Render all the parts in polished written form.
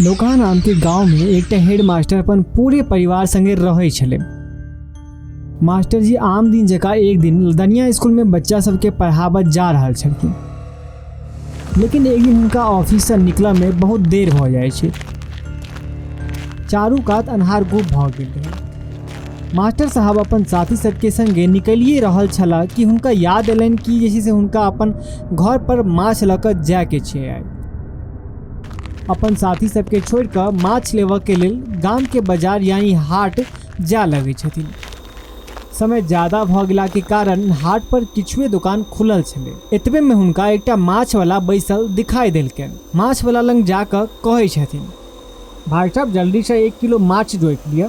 लोकहा नामके गाँवमे एकटा हेडमास्टर अपन पूरे परिवार संगे रहै छलै। मास्टरजी आम दिन जकाँ एक दिन लदनिया स्कूलमे बच्चा सबके पढ़ाबऽ जा रहल छलखिन, लेकिन एक दिन हुनका ऑफिससँ निकलऽमे बहुत देर भऽ जाइ छै। चारू कात अन्हार गुप भऽ गेल रहै। मास्टर साहब अपन साथी सबके संगे निकलिए रहल छलाह कि हुनका याद एलनि कि जे छै से हुनका अपन घर पर माछ लऽ कऽ जायके छै। आइ अपन साथी सबके छोड़ि कऽ माछ लेबऽके लेल गामके बाजार यानी हाट जाय लगै छथिन। समय ज्यादा भऽ गेलाके कारण हाट पर किछुए दोकान खुलल छलै। एतबेमे हुनका एकटा माछवला बैसल दिखाई देलकनि। माछवला लग जा कऽ कहै छथिन, भाइ साहब जल्दीसँ 1 किलो माछ जोखि लिअ।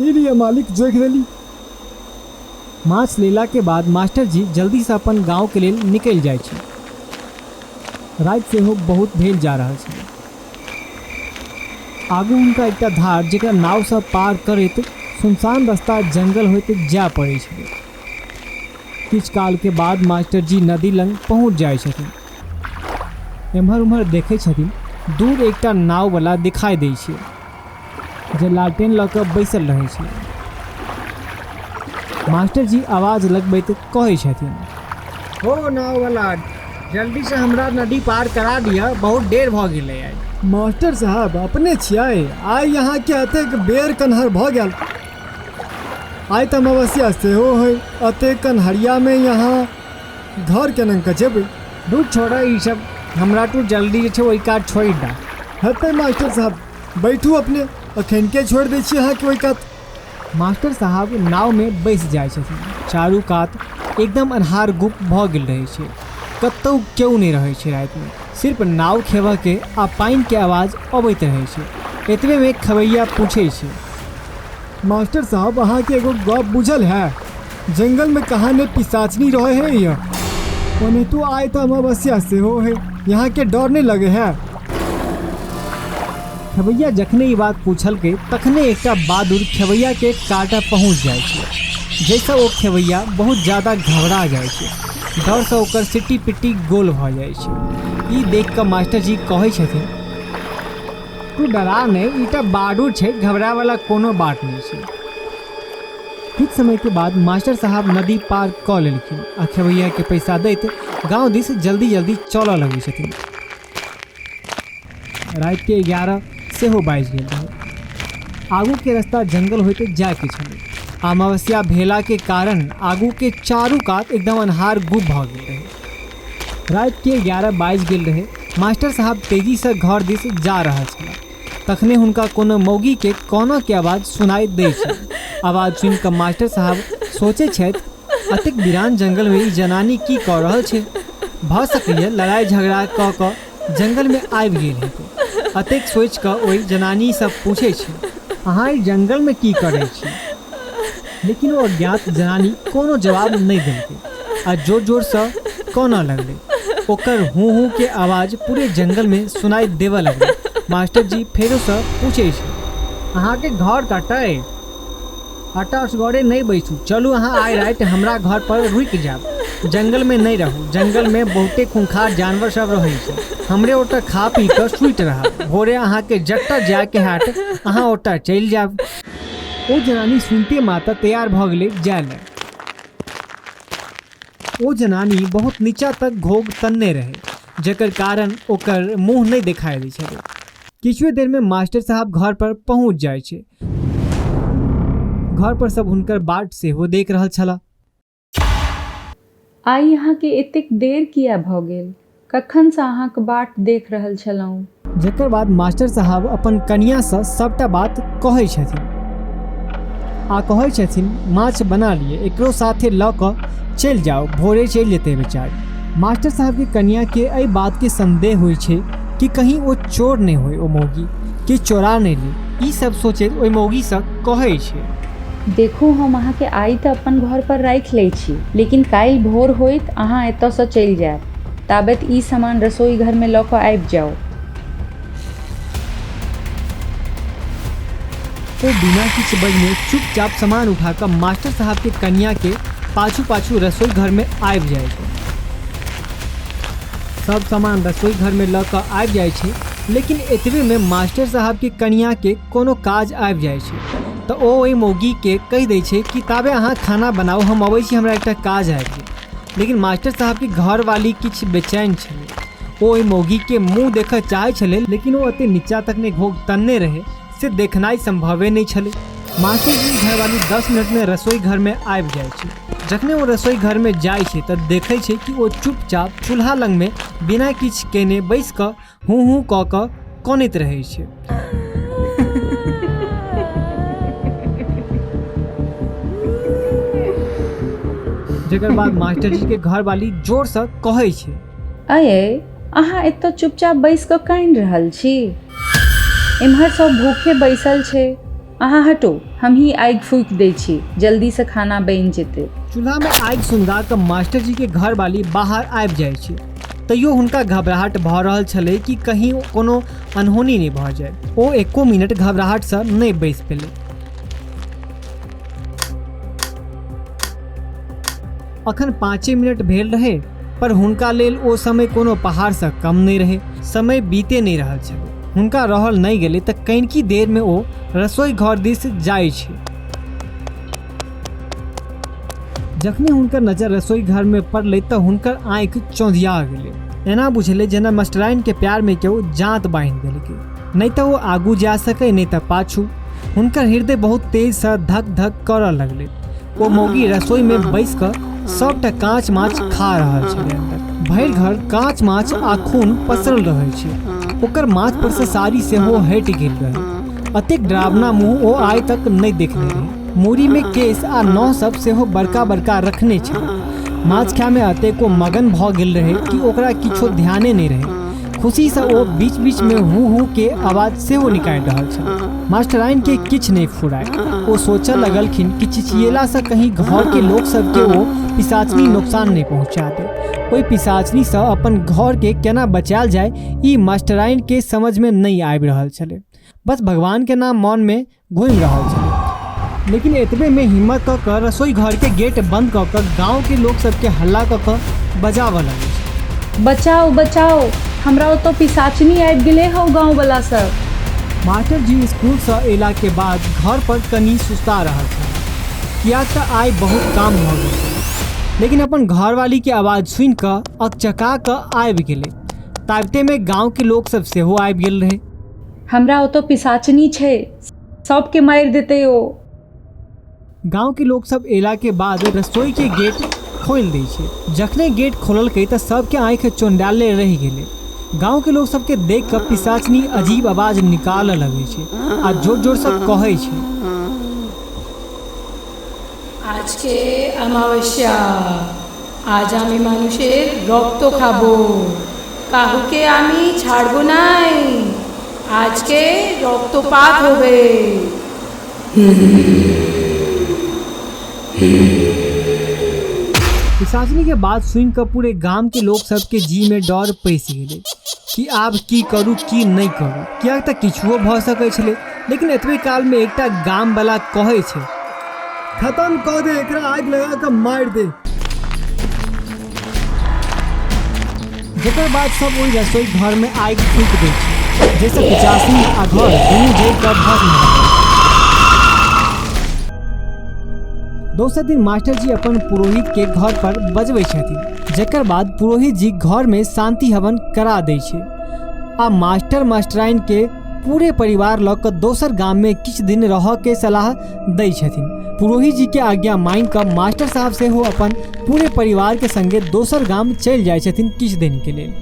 ई लिअ मालिक, जोखि देली। माछ लेलाके बाद मास्टरजी जल्दीसँ अपन गाँवके लेल निकलि जाइ छै। राति सेहो बहुत भेल जा रहल छलै। आगू हुनका एकटा धार जकरा नावसँ पार करैत सुनसान रास्ता जंगल होइत जाय पड़ै छलै। किछु कालके बाद मास्टरजी नदी लग पहुँच जाइ छथिन। एम्हर उम्हर देखै छथिन, दूर एकटा नाववला दिखाई दै छै जे लालटेन लऽ कऽ बैसल रहै छै। मास्टरजी आवाज लगबैत कहै छथिन, हो नाववला, जल्दीसँ हमरा नदी पार करा दिअ, बहुत देर भऽ गेलै आइ। मास्टर साहब अपने छियै? आइ अहाँके एतेक बेर कन्हर भऽ गेल। आइ तऽ अमावस्या सेहो है, एतेक कन्हरियामे यहाँ घर केना कऽ जेबै? दूर छोड़ ई सब, हमरा तू जल्दी जे छै ओहि काज छोड़ि दे। हेतै मास्टर साहब, बैठू अपने, अखन के छोड़ि दै छी अहाँके ओहि कात। मास्टर साहब नावमे बैस जाइ छथिन। चारू कात एकदम अन्हार गुप भऽ गेल रहै छै, कतहु केओ नहि रहै छै। रातिमे सिर्फ नाव खेबऽके आ पानिके आवाज अबैत रहै छै। एतबेमे खबैया पूछै छै, मास्टर साहब अहाँके एगो गप बुझल है? जंगलमे कहाँ ने पिशाचनी रहे है यह। ओनाहितो आइ तऽ अमावस्या सेहो है, यहाँके डर नहि लगे है? खेबैया जखने ई बात पूछलकै तखने एकटा बादुर खेबैयाके काटऽ पहुँच जाइ छै, जाहिसँ ओ खेबैया बहुत ज्यादा घबरा जाइ छै। डरसँ ओकर सिट्टी पिट्टी गोल भऽ जाइ छै। ई देख कऽ मास्टरजी कहै छथिन, तू डरा नहि, ई तऽ बादुर छै, घबरावला कोनो बात नहि छै। किछु समयके बाद मास्टर साहब नदी पार कऽ लेलखिन आ खेबैयाके पैसा दैत गाँव दिस जल्दी जल्दी चलऽ लगै छथिन। रातिके 11 सेहो बाजि गेल रहै। आगूके रास्ता जंगल होइत जायके छलै। अमावस्या भेलाके कारण आगूके चारू कात एकदम अन्हार गुप भऽ गेल रहै। रातिके 11 बाजि गेल रहै। मास्टर साहब तेजीसँ घर दिस जा रहल छलाह, तखने हुनका कोनो मौगीके कानऽके आवाज सुनाइ दै छै। आवाज सुनि कऽ मास्टर साहब सोचै छथि, अतेक वीरान जंगलमे ई जनानी की कऽ रहल छै? भऽ सकैए लड़ाइ झगड़ा कऽ कऽ जंगलमे आबि गेल हेतै। अतेक सोचि कऽ ओहि जनानीसँ पूछै छै, अहाँ एहि जंगलमे की करै छी? लेकिन ओ अज्ञात जनानी कोनो जवाब नहि देलकै आ जोर जोरसँ कानऽ लगलै। ओकर हूँ हूँ के आवाज पूरे जंगलमे सुनाइ देबऽ लगलै। मास्टरजी फेरोसँ पूछै छै, अहाँके घर कतऽ? अतऽ असगरे नहि बैसू, चलू अहाँ आइ राति हमरा घर पर रुकि जायब। जंगलमे नहि रहू, जंगलमे बहुते खूंखार जानवर सब रहै छै। हमरे ओतऽ खा पी कऽ सुति रहब, भोरे अहाँके जतऽ जायके हैत अहाँ ओतऽ चलि जायब। ओ जनानी सुनते माता तैयार भऽ गेलै जाय लए। ओ जनानी बहुत नीचा तक घोघ तनने रहै, जकर कारण ओकर मुँह नहि देखाइ दै छलै। किछुए देरमे मास्टर साहब घर पर पहुँच जाइ छै। घर पर सब हुनकर बाट सेहो देख रहल छलाह। आइ अहाँके एतेक देर किया भऽ गेल? कखनसँ अहाँक बाट देख रहल छलहुँ। जकर बाद मास्टर साहब अपन कनियाँसँ सभटा बात कहै छथिन आ कहै छथिन, माछ बना लिअ, एकरो साथे लऽ कऽ चलि जाउ, भोरे चलि जेतै बेचारी। मास्टर साहबके कनियाँके एहि बातके संदेह होइ छै कि कहीं ओ चोर नहि होइ, ओ मौगी कि चोरा नहि ली। ई सब सोचैत ओहि मौगीसँ कहै छै, देखू, हम अहाँके आइ तऽ अपन घर पर राखि लै छी, लेकिन काल्हि भोर होइत अहाँ एतऽसँ चलि जायब। ताबत ई सामान रसोई घरमे लऽ कऽ आबि जाउ। ओ बिना किछु बजने चुपचाप सामान उठा कऽ मास्टर साहबके कनियाँके पाछू पाछू रसोई घरमे आबि जाइ छै। सब सामान रसोई घरमे लऽ कऽ आबि जाइ छै। लेकिन एतबेमे मास्टर साहबके कनियाके कोनो काज आबि जाइ छै तऽ ओ ओहि मौगीके कहि दै छै कि ताबे अहाँ खाना बनाउ, हम अबै छी, हमरा एकटा काज आबि गेल। लेकिन मास्टर साहबके घरवाली किछु बेचैन छलै। ओ ओहि मौगीके मुँह देखऽ चाहै छलै, लेकिन ओ एते नीचा तक नहि घोघ तनने रहै से देखनाइ सम्भवे नहि छलै। मास्टर जी घरवाली 10 मिनटमे रसोई घरमे आबि जाइ छै। जखने ओ रसोई घरमे जाइ छै तऽ देखै छै कि ओ चुपचाप चूल्हा लगमे बिना किछु केने बैस कऽ हूँ हूँ कऽ कऽ कनैत रहै छै। जकर बाद मास्टर जी के घरवाली जोरसँ कहै छै, अये, अहाँ एतऽ चुपचाप बैस कऽ कानि रहल छी? एम्हर सब भूखे बैसल छै। अहाँ हटू, हमही आगि फूकि दै छी, जल्दीसँ खाना बनि जेतै। चूल्हामे आगि सुनगा कऽ मास्टर जी के घरवाली बाहर आबि जाइ छै। तैयो हुनका घबराहट भऽ रहल छलै कि कहीं कोनो अनहोनी नहि भऽ जाय। ओ एको मिनट घबराहटसँ नहि बैसि पेलै। अखन 5 मिनट भेल रहै, पर हुनका लेल ओ समय कोनो पहाड़सँ कम नहि रहै। समय बीते नहि रहल छलै। हुनका रहल नहि गेलै तऽ कनिकी देरमे ओ रसोई घर दिस जाइ छै। जखने हुनकर नजर रसोई घरमे पड़लै तऽ हुनकर आँखि चौंधिया गेलै। एना बुझेलै जेना मास्टराइनके प्यारमे केओ जाँत बान्हि देलकै। नहि तऽ ओ आगू जा सकै, नहि तऽ पाछू। हुनकर हृदय बहुत तेजसँ धक धक करऽ लगलै। ओ मौगी रसोईमे बैस कऽ सबटा काँच माछ खा रहल छलै। अन्दर भरि घर काँच माछ आ खून पसरल रहै छै। ओकर माथ पर से साड़ी सेहो हटि गेल रहै। अतेक डरावना मुँह ओ आइ तक नहि देखने रहै। मूड़ीमे केश आ नह सब सेहो बड़का बड़का रखने छलै। माछ खायमे अतेक ओ मगन भऽ गेल रहै कि ओकरा किछो ध्याने नहि रहै। खुशीसँ ओ बीच बीचमे हू हू के आवाज सेहो निकालि रहल छल। मास्टराइन के किछु नहि फुराय। ओ सोचऽ लगलखिन कि चिचियेलासँ कहीं घरके लोक सबके ओ पिशाचनी नोकसान नहि पहुँचा दे। ओहि पिशाचनीसँ अपन घरके केना बचायल जाय, ई मास्टराइन के समझमे नहि आबि रहल छलै। बस भगवान के नाम मनमे घुमि रहल छलै। लेकिन एतबेमे हिम्मत कऽ कऽ रसोई घरके गेट बंद कऽ कऽ गाँवके लोक सबके हल्ला कऽ कऽ बजाबऽ लगै छै। बचाउ बचाउ, हमरा ओतऽ पिशाचनी आबि गेलै हौ गाँववला सब। मास्टर जी स्कूलसँ अयलाके बाद घर पर कनि सुस्ता रहल छलाह, किएक तऽ आइ बहुत काम भऽ गेल छलै। लेकिन अपन घरवालीके आवाज सुनि कऽ अकचका कऽ आबि गेलै। ताबितेमे गाँवके लोक सब सेहो आबि गेल रहै। हमरा ओतऽ पिशाचनी छै, सबके मारि देतै ओ। गाँवके लोक सब अयलाके बाद रसोईके गेट खोलि दै छै। जखने गेट खोललकै तऽ सबके आँखि चौंडाले रहि गेलै। गाँवके लोक सबके देख कऽ पिशाचनी अजीब आवाज निकालऽ लगै छै आ जोर जोरसँ कहै छै, আজকে অমাবস্যা, আজ আমি মানুষের রক্ত খাবো, কাহুকে আমি ছাড়বো নাই, আজকে রক্তপাত হবে। पिशाचनी के बात सुनि कऽ पूरे गाम के लोक सबके जी में डर पैसि गेलै कि आब की करू की नहि करू, किएक तऽ किछुओ भऽ सकै छलै। लेकिन एतबे कालमे एकटा गामवला कहै छै, खत्म कऽ दे एकरा, आगि लगा कऽ मारि दे। जकर बाद सब ओहि रसोई घर में आगि फूकि दै छै, जाहिसँ पिशाचनी आ घर दुनू जरि कऽ भस्म भऽ जाइ छै। दोसर दिन मास्टर जी अपन पुरोहित के घर पर बजबै छथिन, जकर बाद पुरोहित जी घर में शांति हवन करा दै छै आ मास्टर मास्टराइन के पूरे परिवार लऽ कऽ दोसर गाम में किछु दिन रहऽ के सलाह दै छथिन। पुरोहित जी के आज्ञा मानि कऽ मास्टर साहब सेहो अपन पूरे परिवार के संगे दोसर गाम चलि जाइ छथिन किछु दिन के लेल।